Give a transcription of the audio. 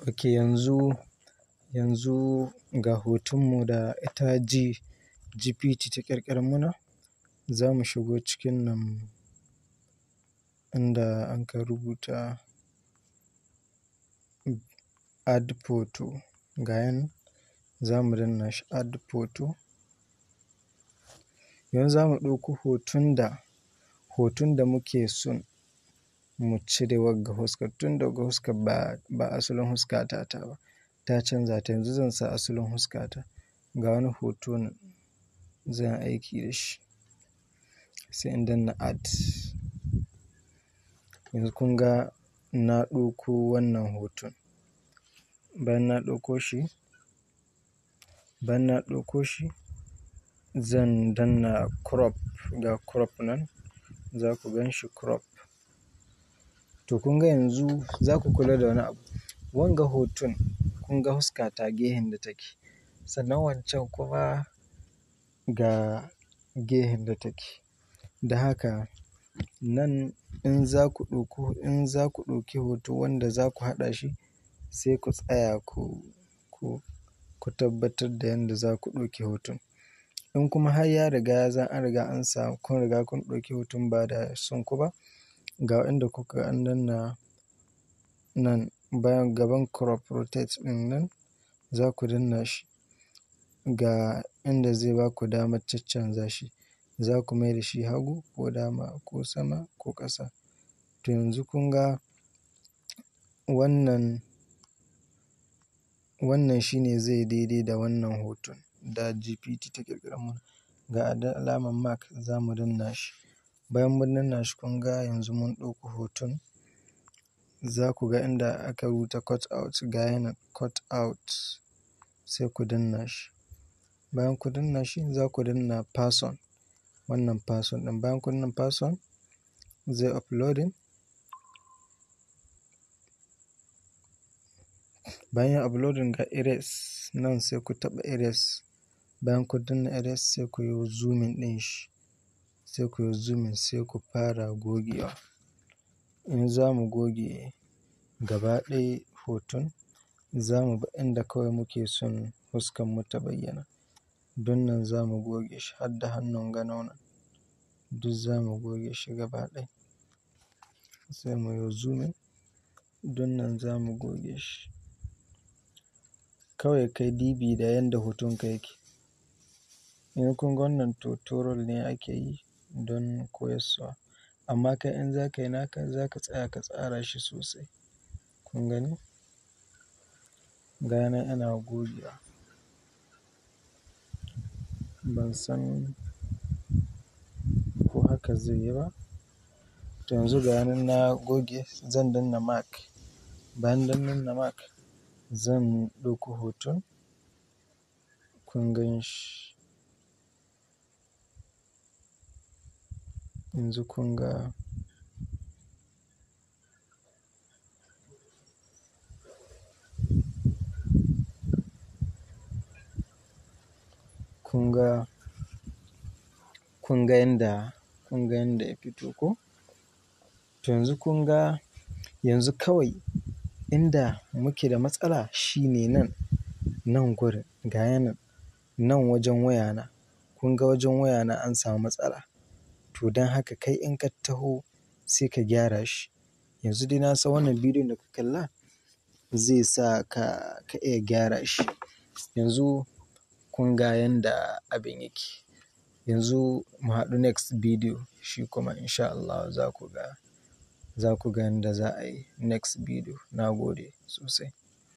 Ok, yanzu ga hotonmu da ita GPT ta ƙirƙirar muna. Za mu shigo cikin nan inda an ka rubuta "Add photo". Ga yan, za mu danna shi, "Add photo". Yanzu za mu ɗauko hoton da muke son mu cire wagga huskar. Tun da wagga huskar ba asalin huskata ta ba, ta canza ta. Yanzu zan sa asalin huskata. Ga wani hoto nan zan aiki da shi. Sai in danna "Add". Yanzu kun ga na ɗauko wannan hoton. Bayan na ɗauko shi, bayan na ɗauko shi, zan danna crop. Ga crop nan, za ku gan shi, crop. To, kun ga yanzu za ku kula da wani abu. Wanga hoton, kun ga huskata gehen da take. Sannan wancan kuma ga gehen da take. Da haka nan in za ku ɗauki hoto wanda za ku haɗa shi, sai ku tsaya ku tabbatar da yanda za ku ɗauki hoton. In kuma har ya riga ya zan an riga an sa kun riga kun ɗauki hoton ba da son ku ba, ga inda kuka an danna nan bayan gaban crop, rotate ɗin nan, za ku danna shi. Ga inda zai ba ku damar caccanza shi. Za ku mai da shi hagu ko dama ko sama ko ƙasa. To, yanzu kun ga wannan shine zai daidai da wannan hoton da GPT ta ƙirƙira mana. Ga alamar mark, za mu danna shi. Bayan mun danna shi, kun ga yanzu mun ɗauko hoton. Za ku ga inda aka rubuta "cut out", ga yanan "cut out", sai ku danna shi. Bayan ku danna shi, za ku danna person. Wannan person ɗin. Bayan kun danna person, zai uploading. Bayan ya uploading, ga erase nan, sai ku taɓa erase. Bayan ku danna erase, sai ku yi zooming ɗin shi. Sai ku yi zooming, sai ku fara gogewa. In za mu goge gaba ɗaya hoton, za mu bi inda kawai muke son huskan mu ta bayyana. Don nan za mu goge shi har da hannun ganau nan. Duk za mu goge shi gaba ɗaya. Sai mu yi zooming. Don nan za mu goge shi. Kawai kai dibi da yanda hotonka yake. In kun ga wannan tutorial ne ake yi don koyaswa. Amma kai in za ka yi naka, za ka tsaya ka tsara shi sosai. Kun gani? Ga yanan ina gogewa. Ban san ko haka zai yi ba. To, yanzu ga yanan na goge, zan danna mark. Bayan danna mark, zan ɗauko hoton. Kun gan shi. Yanzu kun ga kun ga, kun ga yanda, kun ga yanda ya fito ko? To, yanzu kun ga, yanzu kawai inda muke da matsala shine nan, nan gurin, ga yanan nan wajen wayana. Kun ga wajen wayana an samu matsala. To, don haka kai in ka taho sai ka gyara shi. Yanzu dai na san wannan bidiyon da ka kalla zai sa ka iya gyara shi. Yanzu kun ga yanda abin yake. Yanzu mu haɗu next video, shi kuma in sha Allah za ku ga yanda za a yi next video. Na gode sosai.